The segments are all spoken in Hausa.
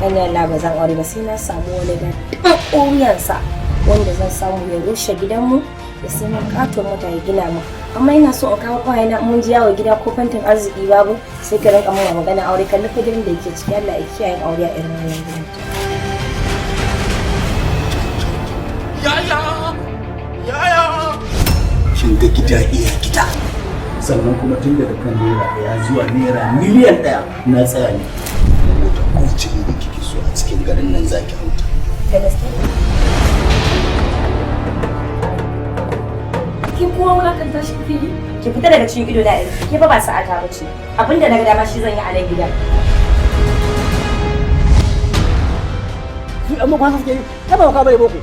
Wallahi ni Allah ba zan aure ba sai na samu wani da ƙauyensa wanda zan samu ya rushe gidanmu, ya sai mun katon mota, ya gina mu. Amma ina so in kawo kawai na mun ji yawo gida ko fantin arziki babu, sai ka rinka mun magana aure. Kalli fa gidan da yake ciki. Allah ya kiyaye aure a irin wannan gidan. Yaya! Yaya! Kin ga gida iya gida, sannan kuma tun daga kan naira 1 zuwa naira miliyan 1 na tsaya ne. Mota kowace ne da kike so a cikin garin nan zaki hauta. Da gaske? Ki kuma wulakanta shi kike yi? Ki fita daga cikin ido na yanzu. Ke fa ba sa'ata bace. Abinda na ga dama shi zan yi a nan gidan. Su yan boko haka suke yi, kai ba ka bane boko.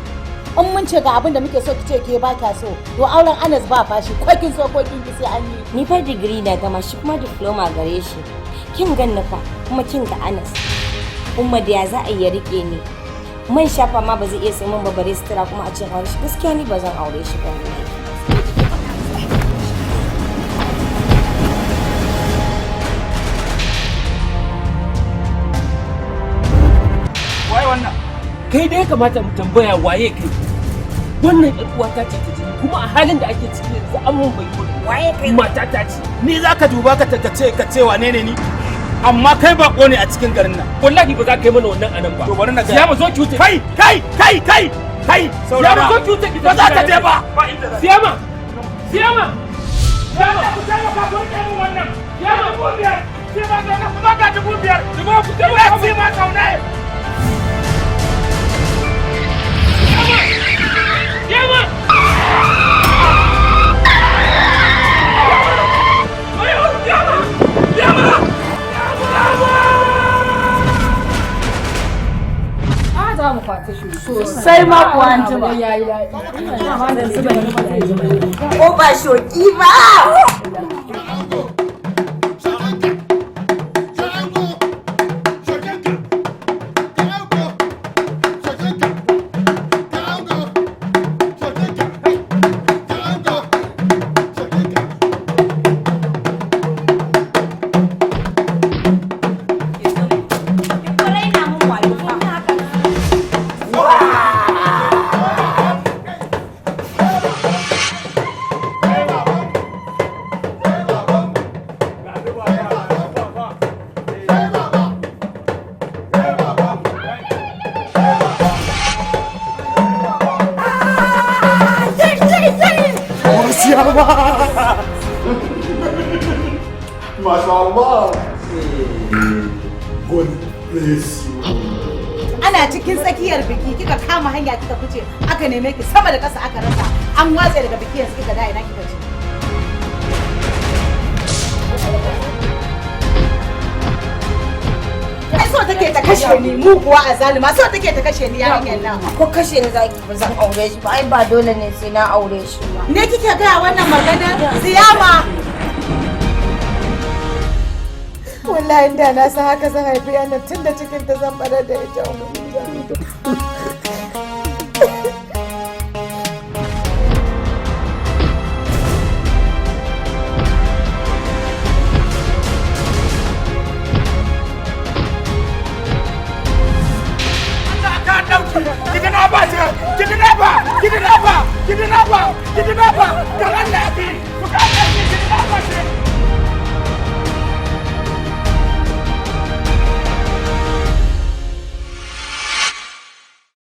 In mun ce ga abin da muke so, ki ce ke ba kya so, to auren Anas ba fashi, ko kin so ko kin ki sai an yi. Ni fa digiri na gama, shi kuma diploma gare shi. Kin ganni fa kuma kin ga Anas. Umma, da ya za a iya rike ni? Man shafa ma ba zai iya sai mun ba, bare sutura, kuma a ce aure shi. Gaskiya ni ba zan aure shi ba wallahi. Waye wannan? Kai dai kamata mu tambaya waye kai. Wannan yar uwata ce ta jini, kuma a halin da ake ciki yanzu an mun bai gudu. Waye kai? Mata ta ce. Ni za ka duba ka ka ce wane ne ni? Amma kai bako ne a cikin garin nan. Wallahi ba za ka yi mana wannan anan ba. To bari na ga. Siyama, zo ki wuce. Kai, kai, kai, kai, kai, saurara. Siyama, zo ki wuce ki. Ba za ta je ba. Ba inda za. Siyama, Siyama, Siyama. Ku taimaka ku rike min wannan. Siyama, 5,000. Siyama, ga kuma ga 5,000. Jama'a, ku taimaka. Ina ci ma kauna. Siyama! Siyama! Siyama! Za mu kwace shi. Sosai ma kuwa an jima. Ko ba shoki ba? Masha Allah. God bless you. Ana cikin tsakiyar biki kika kama hanya kika fice, aka neme ki sama da ƙasa aka rasa. An watse daga biki, yanzu kika da ina kika ce? Ai so take ta kashe ni, mu kuwa a zalima, so take ta kashe ni yarinyar nan. Ko kashe ni zaki, ba zan aure shi ba. Ai ba dole ne sai na aure shi ba. Ne kike gaya wannan magana, Siyama? Wallahi da na san haka zan haifi yana tun da cikin ta zan barar da ita.